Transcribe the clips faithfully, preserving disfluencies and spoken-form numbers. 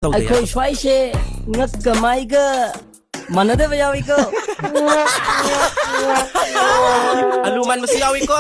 ꯇꯧꯗ ꯑꯩꯈꯣꯏ ꯌꯥꯗꯕ꯫ ꯁ꯭ꯋꯥꯏꯁꯦ ꯉꯛꯀ ꯃꯥꯏꯒ ꯃꯥꯟꯅꯗꯕ ꯌꯥꯎꯏꯀꯣ꯫ ꯑꯂꯨ ꯃꯥꯟꯕꯁꯨ ꯌꯥꯎꯏꯀꯣ꯫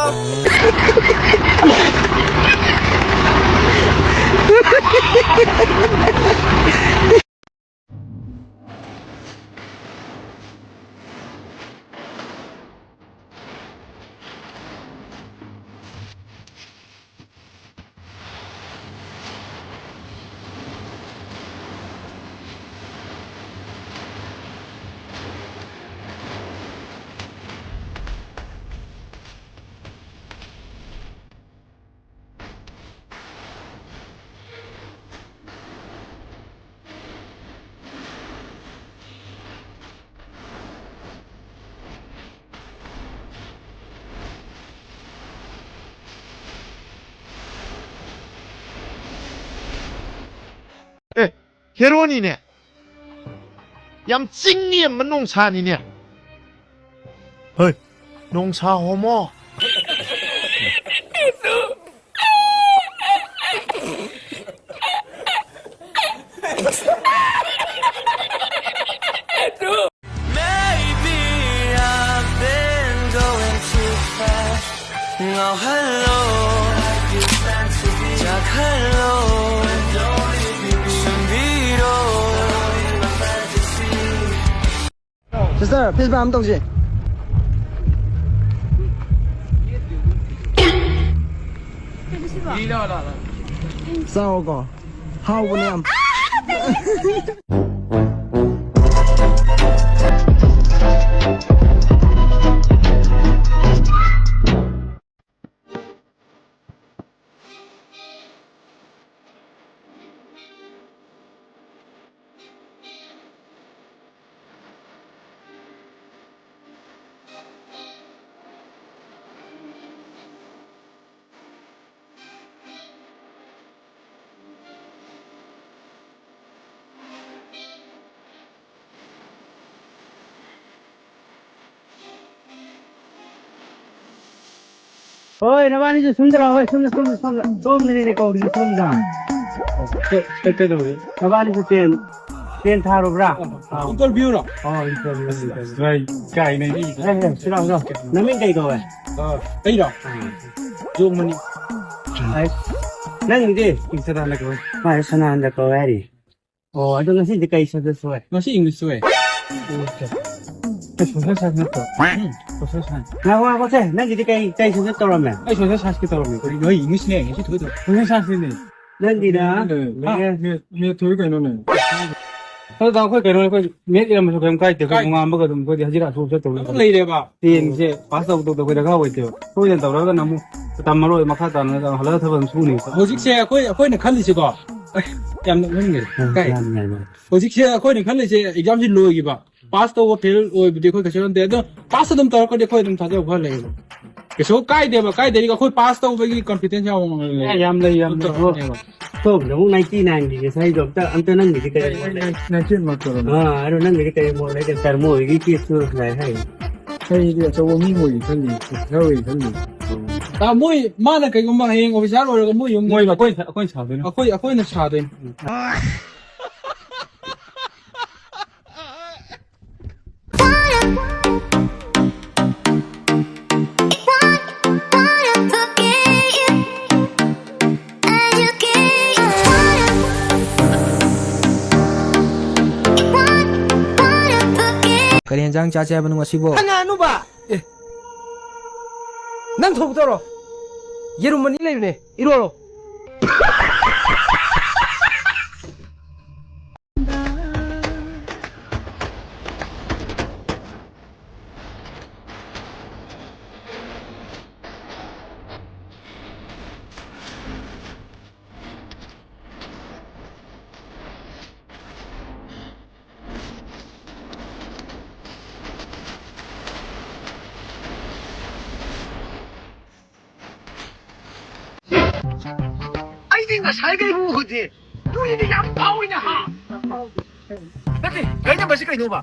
ꯑꯦ, ꯍꯦꯔꯣꯅꯤꯅꯦ꯫ ꯌꯥꯝ ꯆꯤꯡ ꯅꯦꯝꯕ ꯅꯣꯡꯁꯥꯅꯤꯅꯦ꯫ ꯍꯣꯏ, ꯅꯣꯡꯁꯥ ꯍꯣꯃꯣ꯫ Maybe I've been going too fast. ꯉꯥꯎꯍꯜꯂꯣ, ꯆꯥꯛꯍꯜꯂꯣ, ꯁꯨꯝꯕꯤꯔꯣ꯫ Sister, ꯐꯤꯁ ꯕꯥꯝ ꯇꯧꯁꯤ꯫ ꯆꯥꯎꯀꯣ꯫ ꯍꯥꯎꯕꯅꯦ ꯌꯥꯝ꯫ ꯍꯣꯏ, ꯅꯕꯥꯅꯤꯁꯨ ꯁꯨꯝꯗ ꯂꯥꯛꯑꯣ, ꯍꯣꯏ, ꯁꯨꯝꯗ, ꯁꯨꯝꯗ, ꯁꯣꯝꯗ꯫ ꯁꯣꯝꯗꯅꯤꯅꯦ ꯀꯧꯔꯤꯁꯦ, ꯁꯣꯝꯗ꯫ ꯀꯩ- ꯀꯩ- ꯀꯩꯗꯧꯔꯤ? ꯃꯕꯥꯅꯤꯁꯨ ꯇꯦꯟ, ꯇꯦꯟ ꯊꯥꯔꯨꯕ꯭ꯔꯥ? ꯑꯥ꯫ ꯏꯟꯇꯔꯚꯤꯌꯨꯔꯣ? ꯑꯣ, ꯏꯟꯇꯔꯚꯤꯌꯨ, ꯏꯟꯇꯔꯚꯤꯌꯨ꯫ ꯚꯥꯏ, ꯀꯥꯏꯅꯦ? ꯑꯦ, ꯑꯦ, ꯁꯤꯂꯥꯎ, ꯁꯤꯂꯥꯎ꯫ ꯅꯃꯤꯡ ꯀꯩ ꯀꯧꯋꯦ? ꯑ, ꯑꯩꯔꯣ? ꯑꯥ꯫ ꯖꯣꯡꯃꯅꯤ꯫ ꯑꯩ, ꯅꯪꯗꯤ? ꯏꯟꯁꯇꯥꯗ ꯀꯧꯋꯦ꯫ ꯍꯣꯏ, ꯁꯅꯥꯍꯟꯗ ꯀꯧꯋꯦ ꯍꯥꯏꯔꯤ꯫ ꯑꯣ, ꯑꯗꯣ ꯉꯁꯤꯗꯤ ꯀꯩ ꯁꯕꯖꯦꯛ ꯊꯣꯛꯑꯦ? ꯉꯁꯤ ꯏꯪꯂꯤꯁ ꯊꯣꯛꯑꯦ꯫ ꯏꯪꯂꯤꯁ꯫ ꯑꯦ, ꯁꯣꯁꯦꯜ ꯁꯥꯏꯟꯁ ꯅꯠꯇ꯭ꯔꯣ? ꯎꯝ꯫ Social science. ꯉꯥꯏꯈꯣ, ꯉꯥꯏꯈꯣꯁꯦ, ꯅꯪꯒꯤꯗꯤ ꯀꯩ, ꯀꯩ ꯁꯕꯖꯦꯛ ꯇꯧꯔꯝꯃꯦ? ꯑꯩ ꯁꯣꯁꯦꯜ ꯁꯥꯏꯟꯁꯀꯤ ꯇꯧꯔꯝꯃꯦ꯫ ꯀꯔꯤꯅꯣ, ꯑꯩ ꯏꯪꯂꯤꯁꯅꯦ ꯉꯁꯤ ꯊꯣꯛꯏꯗꯣ꯫ ꯁꯣꯁꯦꯜ ꯁꯥꯏꯟꯁꯀꯤꯅꯦ꯫ ꯅꯪꯒꯤꯅ ꯎꯝ꯫ ꯃꯦꯠ-, ꯃꯦꯠ ꯊꯣꯛꯏ ꯀꯩꯅꯣꯅꯦ꯫ ꯑꯗꯨꯗ ꯑꯩꯈꯣꯏ ꯀꯩꯅꯣꯅꯦ, ꯑꯩꯈꯣꯏ ꯃꯦꯠ ꯏꯔꯝꯃꯁꯨ ꯀꯩꯝ ꯀꯥꯏꯗꯦ, ꯑꯩꯈꯣꯏ ꯀꯥꯏ-, ꯅꯣꯡꯉꯥꯟꯕꯒ ꯑꯗꯨꯝ ꯑꯩꯈꯣꯏꯗꯤ ꯍꯖꯤꯔꯥ ꯁꯨꯕ ꯆꯠꯇꯧꯅꯦ꯫ ꯑꯗꯨꯝ ꯂꯩꯔꯦꯕ꯫ ꯇꯦꯟꯁꯦ ꯄꯥꯁ ꯇꯧꯗꯧꯗ ꯑꯩꯈꯣꯏ ꯗꯔꯀꯥꯔ ꯑꯣꯏꯗꯦꯕ꯫ ꯁꯣꯏꯗꯅ ꯇꯧꯔꯒꯅ ꯑꯃꯨꯛ ꯇꯝꯃꯔꯣꯏ, ꯃꯈꯥ ꯇꯥꯅ ꯍꯜꯂꯒ ꯊꯕꯛ ꯑꯗꯨꯝ ꯁꯨꯅꯤ꯫ ꯍꯧꯖꯤꯛꯁꯦ ꯑꯩꯈꯣꯏ, ꯑꯩꯈꯣꯏꯅ ꯈꯜꯂꯤꯁꯦꯀꯣ, ꯑꯁ, ꯌꯥꯝ ꯅꯣꯛꯅꯤꯡꯉꯦ꯫ ꯑ, ꯀꯥꯏ? ꯌꯥꯅꯤ, ꯌꯥꯅꯤ꯫ ꯍꯧꯖꯤꯛꯁꯦ ꯑꯩꯈꯣꯏꯅ ꯈꯜꯂꯤꯁꯦ ꯑꯦꯛꯖꯥꯝꯁꯤ ꯂꯣꯏꯈꯤꯕ, ꯄꯥꯁ ꯇꯧꯕ ꯐꯦꯜ ꯑꯣꯏꯕꯗꯤ ꯑꯩꯈꯣꯏ ꯀꯩꯁꯨ ꯅꯠꯇꯦ, ꯑꯗꯣ ꯄꯥꯁ ꯑꯗꯨꯝ ꯇꯧꯔꯛꯀꯗꯤ ꯑꯩꯈꯣꯏ ꯑꯗꯨꯝ ꯊꯥꯖꯕ ꯈꯔ ꯂꯩꯌꯦꯕ꯫ ꯀꯩꯁꯨ ꯀꯥꯏꯗꯦꯕ, ꯀꯥꯏꯗꯦꯗꯤ ꯑꯩꯈꯣꯏ ꯄꯥꯁ ꯇꯧꯕꯒꯤ ꯀꯟꯐꯤꯗꯦꯟꯁ ꯌꯥꯝ ꯋꯥꯡꯅ ꯂꯩ꯫ ꯑꯦ, ꯌꯥꯝ ꯂꯩ, ꯌꯥꯝ ꯑꯗꯨꯝ ꯂꯩ꯫ ꯇꯧꯔꯛꯀꯅꯦꯕ꯫ ꯁꯣꯝꯗ ꯑꯃꯨꯛ ꯅꯥꯏꯟꯇꯤ ꯅꯥꯏꯟꯒꯤ ꯉꯁꯥꯏꯗꯣ ꯑꯝꯇ, ꯑꯝꯇ ꯅꯪꯒꯤꯗꯤ ꯀꯔꯤ ꯃꯣꯠ ꯂꯩ? ꯅꯥꯏꯟꯇꯤ ꯑꯩꯠ ꯃꯥꯔꯛ ꯇꯧꯔꯝꯃꯦ꯫ ꯑꯥ, ꯑꯗꯣ ꯅꯪꯒꯤꯗꯤ ꯀꯔꯤ ꯃꯣꯠ ꯂꯩꯒꯦ? ꯇꯔꯃꯣ ꯍꯣꯏꯒꯤ ꯀꯦꯁꯇꯨ ꯂꯥꯏ ꯍꯥꯏ꯫ ꯑꯩꯗꯤ ꯑꯆꯧꯕ ꯃꯤ ꯑꯣꯏꯒꯦ ꯈꯜꯂꯤ, ꯑꯣꯐꯤꯁꯥꯔ ꯑꯣꯏꯒꯦ ꯈꯜꯂꯤ꯫ ꯑ, ꯃꯣꯏ, ꯃꯥꯅ ꯀꯩꯒꯨꯝꯕ ꯍꯌꯦꯡ ꯑꯣꯐꯤꯁꯥꯔ ꯑꯣꯏꯔꯒ ꯃꯣꯏ ꯌꯨꯝ ꯃꯣꯏ ꯑꯩꯈꯣꯏ, ꯑꯩꯈꯣꯏꯅ ꯁꯥꯗꯣꯏꯅꯦ꯫ ꯑꯩꯈꯣꯏ, ꯑꯩꯈꯣꯏꯅ ꯁꯥꯗꯣꯏꯅꯦ꯫ ꯀꯔꯤ ꯌꯦꯟꯖꯥꯡ ꯆꯥꯁꯦ ꯍꯥꯏꯕꯅꯣ ꯉꯁꯤꯕꯣ? ꯀꯅꯥꯅꯣꯕ? ꯑꯦ, ꯅꯪ ꯊꯣꯛꯇꯧꯔꯣ? ꯌꯦꯔꯨꯝ ꯑꯅꯤ ꯂꯩꯕꯅꯦ, ꯏꯔꯣꯜꯂꯣ꯫ ꯑꯩꯗꯤ ꯉꯁꯥꯏꯗꯩꯕꯨ ꯎꯗꯦ꯫ ꯅꯣꯏꯗꯤ ꯌꯥꯝ ꯐꯥꯎꯏꯅ, ꯍꯥ? ꯅꯠꯇꯦ, ꯀꯩꯅꯣ ꯃꯁꯤ ꯀꯩꯅꯣꯕ?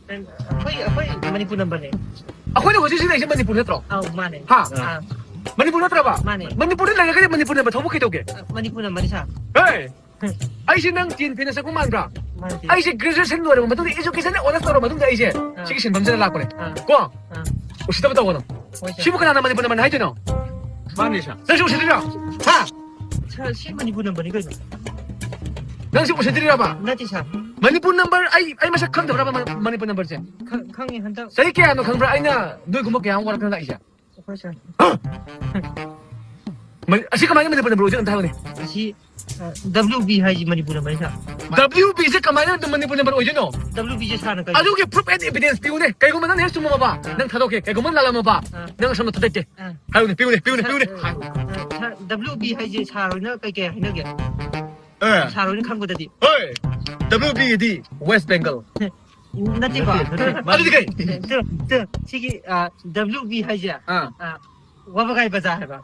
ꯑꯩꯈꯣꯏ, ꯑꯩꯈꯣꯏ ꯃꯅꯤꯄꯨꯔ ꯅꯝꯕꯔꯅꯦ꯫ ꯑꯩꯈꯣꯏꯅ ꯍꯧꯖꯤꯛ ꯍꯧꯖꯤꯛ ꯂꯩꯔꯤꯁꯦ ꯃꯅꯤꯄꯨꯔ ꯅꯠꯇ꯭ꯔꯣ? ꯑꯧ, ꯃꯥꯅꯦ꯫ ꯍꯥ? ꯑꯥ꯫ ꯃꯅꯤꯄꯨꯔ ꯅꯠꯇ꯭ꯔꯕ? ꯃꯥꯅꯦ꯫ ꯃꯅꯤꯄꯨꯔꯗ ꯂꯩꯔꯒꯗꯤ ꯃꯅꯤꯄꯨꯔ ꯅꯝꯕꯔ ꯊꯧꯕ ꯀꯩꯗꯧꯒꯦ? ꯃꯅꯤꯄꯨꯔ ꯅꯝꯕꯔꯅꯤ ꯁꯥꯔ꯫ ꯍꯦ! ꯑꯩꯁꯦ ꯅꯪ ꯇꯦꯟ ꯐꯦꯅ ꯁꯛꯄ ꯃꯥꯟꯕ꯭ꯔꯥ? ꯃꯥꯟꯗꯦ꯫ ꯑꯩꯁꯦ ꯒ꯭ꯔꯦꯖꯨꯑꯦꯁꯟ ꯂꯣꯏꯔꯕ ꯃꯇꯨꯡꯗ, ꯏꯖꯨꯀꯦꯁꯟ ꯑꯣꯅꯔꯁ ꯇꯧꯔꯕ ꯃꯇꯨꯡꯗ ꯑꯩꯁꯦ ꯑꯥ꯫ ꯁꯤꯒꯤ ꯁꯤꯟꯐꯝꯁꯤꯗ ꯂꯥꯛꯄꯅꯦ꯫ ꯑꯥ꯫ ꯀꯣ? ꯑꯥ꯫ ꯎꯁꯤꯠꯇꯕ ꯇꯧꯒꯅꯨ꯫ ꯍꯣꯏ ꯁꯥꯔ꯫ ꯁꯤꯕꯨ ꯀꯅꯥꯅ ꯃꯅꯤꯄꯨꯔ ꯅꯝꯕꯔꯅꯤ ꯍꯥꯏꯗꯣꯏꯅꯣ? ꯃꯥꯅꯦ ꯁꯥꯔ꯫ ꯅꯪꯁꯨ ꯎꯁꯤꯠꯇ꯭ꯔꯤꯔꯣ? ꯍꯥ? ꯁꯥꯔ, ꯁꯤ ꯃꯅꯤꯄꯨꯔ ꯅꯝꯕꯔꯅꯤ ꯀꯩꯅꯣ? ꯅꯪꯁꯨ ꯎꯁꯤꯠꯇ꯭ꯔꯤꯔꯕ? ꯅꯠꯇꯦ ꯁꯥꯔ꯫ ꯃꯅꯤꯄꯨꯔ ꯅꯝꯕꯔ, ꯑꯩ, ꯑꯩ ꯃꯁꯛ ꯈꯪꯗꯕ꯭ꯔꯕ ꯃ-, ꯃꯅꯤꯄꯨꯔ ꯅꯝꯕꯔꯁꯦ? ꯈ-, ꯈꯪꯉꯤ ꯍꯟꯗꯛ꯫ ꯆꯍꯤ ꯀꯌꯥꯅꯣ ꯈꯪꯕ꯭ꯔꯥ ꯑꯩꯅ ꯅꯣꯏꯒꯨꯝꯕ ꯀꯌꯥ ꯑꯃ ꯋꯥꯔꯛꯇꯅ ꯂꯥꯛꯏꯁꯦ? ꯍꯣꯏ ꯁꯥꯔ꯫ ꯃ-, ꯑꯁꯤ ꯀꯃꯥꯏꯅ ꯃꯅꯤꯄꯨꯔ ꯅꯝꯕꯔ ꯑꯣꯏꯗꯣꯏꯅꯣ ꯑꯝꯇ ꯍꯥꯏꯌꯨꯅꯦ꯫ ꯑꯁꯤ, ꯑ, W B ꯍꯥꯏꯁꯤ ꯃꯅꯤꯄꯨꯔ ꯅꯝꯕꯔꯅꯤ ꯁꯥꯔ꯫ W B ꯁꯦ ꯀꯃꯥꯏꯅ ꯃꯅꯤꯄꯨꯔ ꯅꯝꯕꯔ ꯑꯣꯏꯗꯣꯏꯅꯣ? W B ꯁꯦ ꯁꯥꯔꯅ ꯀꯔꯤ? ꯑꯗꯨꯒꯤ proof and evidence ꯄꯤꯌꯨꯅꯦ꯫ ꯀꯩꯒꯨꯝꯕ ꯅꯪꯅ ꯍꯦꯛ ꯆꯨꯝꯃꯝꯃꯕ, ꯑꯥ꯫ ꯅꯪ ꯊꯥꯗꯣꯛꯀꯦ꯫ ꯀꯩꯒꯨꯝꯕ ꯂꯥꯜꯂꯝꯃꯕ, ꯑꯥ꯫ ꯅꯪ ꯑꯁꯣꯝꯗ ꯊꯥꯗꯣꯛꯀꯦ꯫ ꯑꯥ꯫ ꯍꯥꯏꯌꯨꯅꯦ, ꯄꯤꯌꯨꯅꯦ, ꯄꯤꯌꯨꯅꯦ, ꯄꯤꯌꯨꯅꯦ꯫ ꯁꯥꯔ, ꯑ, ꯁꯥꯔ, W B ꯍꯥꯏꯁꯦ ꯁꯥꯔ ꯍꯣꯏꯅ ꯀꯩꯀꯩ ꯍꯥꯏꯅꯒꯦ? ꯑꯦ, ꯁꯥꯔ ꯍꯣꯏꯅ ꯈꯪꯕꯗꯗꯤ? ꯍꯣꯏ, W B ꯗꯤ West Bengal꯫ ꯅꯠꯇꯦꯕ꯫ ꯑꯗꯨꯗꯤ ꯀꯩ? ꯇꯨ, ꯇꯨ, ꯁꯤꯒꯤ, ꯑ, W B ꯍꯥꯏꯁꯦ, ꯑꯥ꯫ ꯑ, ꯋꯥꯕꯒꯥꯏ ꯕꯖꯥꯔ ꯍꯥꯏꯕ꯫